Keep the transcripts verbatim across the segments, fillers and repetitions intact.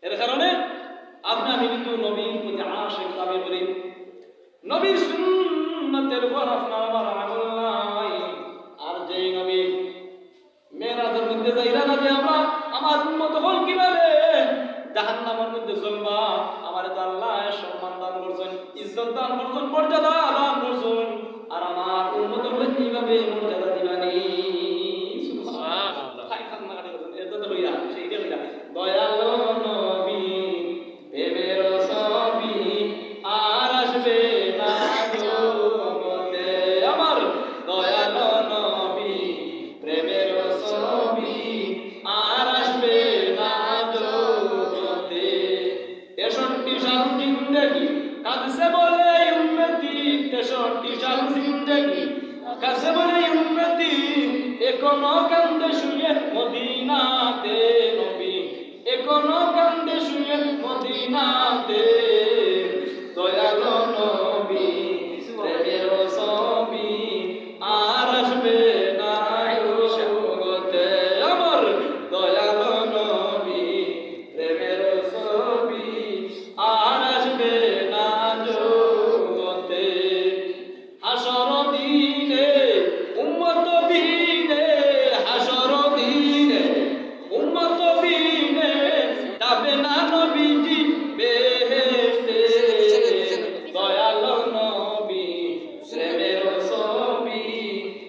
এর কারণে আপনি আমি কিন্তু নবীর প্রতি আশিক দাবি করি, নবীর সুন্নতের উপর আপনার আমার আমল নাই। আর যেই নবী মেরাজের মধ্যে যাইরা না যে আমরা, আমার উম্মত অকল কিভাবে জাহান্নামের মধ্যে জ্বলবা, আমারে তো আল্লাহ সম্মান দান করছেন, ইজ্জত দান করছেন, মর্যাদা দান করছেন, আর আমার উম্মত অকলরে কিভাবে মর্যাদা দিবানি? সুবহানাল্লাহ। খাই খান না খালি বলছেন, এটা তো হইয়া, সেইটা হইয়া। দয়ালো নবী, প্রেমের ছবি আর আসবে না জগতে। আমার দয়ালো নবী, প্রেমের ছবি আর আসবে না জগতে। তেষট্টি সাল জিন্দেগি কাঁদছে বলে উম্মতি, তেষট্টি সাল জিন্দেগি কাঁদছে বলে উম্মতি, এখনো কান্দে শুয়ে মদিনাতে নবী, এখনো কান্দে শুয়ে মদিনাতে। দয়ালো নবী, প্রেমের ছবি আর আসবে না জগতে। আমার দয়ালো নবী, প্রেমের ছবি আর আসবে না জগতে। হাসর দিনে উম্মত বিহীনে, হাসর দিনে উম্মত বিহীনে যাবে না নবীজি বেহেশতে। দয়ালো নবী, প্রেমের ছবি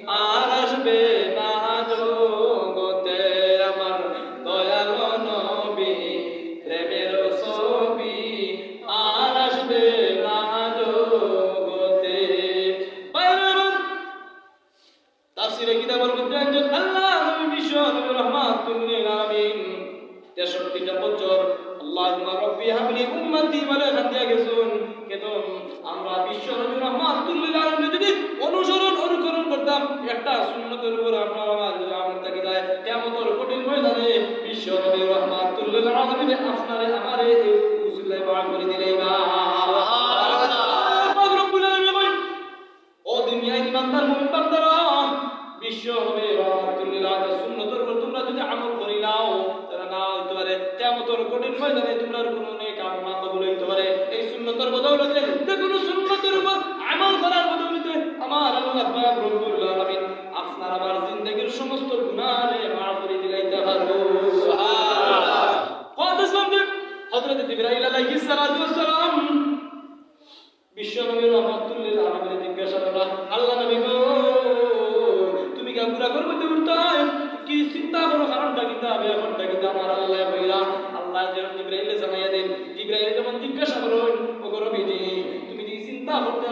আর আসবে না জগতে। আমার দয়ালো নবী, প্রেমের ছবি আর আসবে না জগতে। বাইরে আমার তাফসীরে কিতাবের মধ্যে একজন আল্লাহ নবী, বিশ্ব নবী রহমাতুল লিল আলামিন, তেষট্টিটা বছর আল্লাহুম্মা রাব্বি হাবলি উম্মতি বলে কান্দিয়া গেছুন। কিন্তু আমরা বিশ্ব নবী রহমাতুল লিল আলামিন যদি অনুসরণ, অনুকরণ করতাম, একটা সুন্নতের উপর আপনার আমার যদি আমল থাকি যায়, কিয়ামতের কঠিন ময়দানে বিশ্ব নবী রহমাতুল লিল আলামিন আপনারে আমারে এই উসিলায় মাফ করি দিলাইবা। রব্বুল আলামিন, ও দুনিয়ার ইমানদার মুমিন বান্দারা, বিশ্ব নবী রহমাতুল লিল আলামিন সুন্নতের উপর তোমরা যদি আমল করি নাও, তাহলে না হইতে পারে কিয়ামতের কঠিন ময়দানে তোমরার কোনো নেক আমল না কবুল হইতে পারে। এই সুন্নতের বদৌলতে, যে কোনো সুন্নতের উপর আমল করার বদৌলতে আমার আল্লাহ পাক রব্বুল আলামিন আপনার আমার জিন্দেগির সমস্ত গুনাহরে মাফ করি দিলাইতে পারবো। সুবহানাল্লাহ। কথা শুনতে হযরত জিবরাইল আলাইহিস সালাতু ওয়াস সালাম বিশ্বনবী রহমাতুল্লিল আলামিন জিজ্ঞাসা করা, "আল্লাহ নবী গো, তুমি কি বুরাকর মধ্যে উঠতায়? কি চিন্তা করো, কারণটা কিতা, ব্যাপারটা কিতা?" আমার আল্লাহ বইলা, আল্লাহ যেন জিব্রাইলে জানাইয়া দেন। জিব্রাইল যখন জিজ্ঞাসা করইন, "ও গো নবীজি, তুমি কি চিন্তা করতে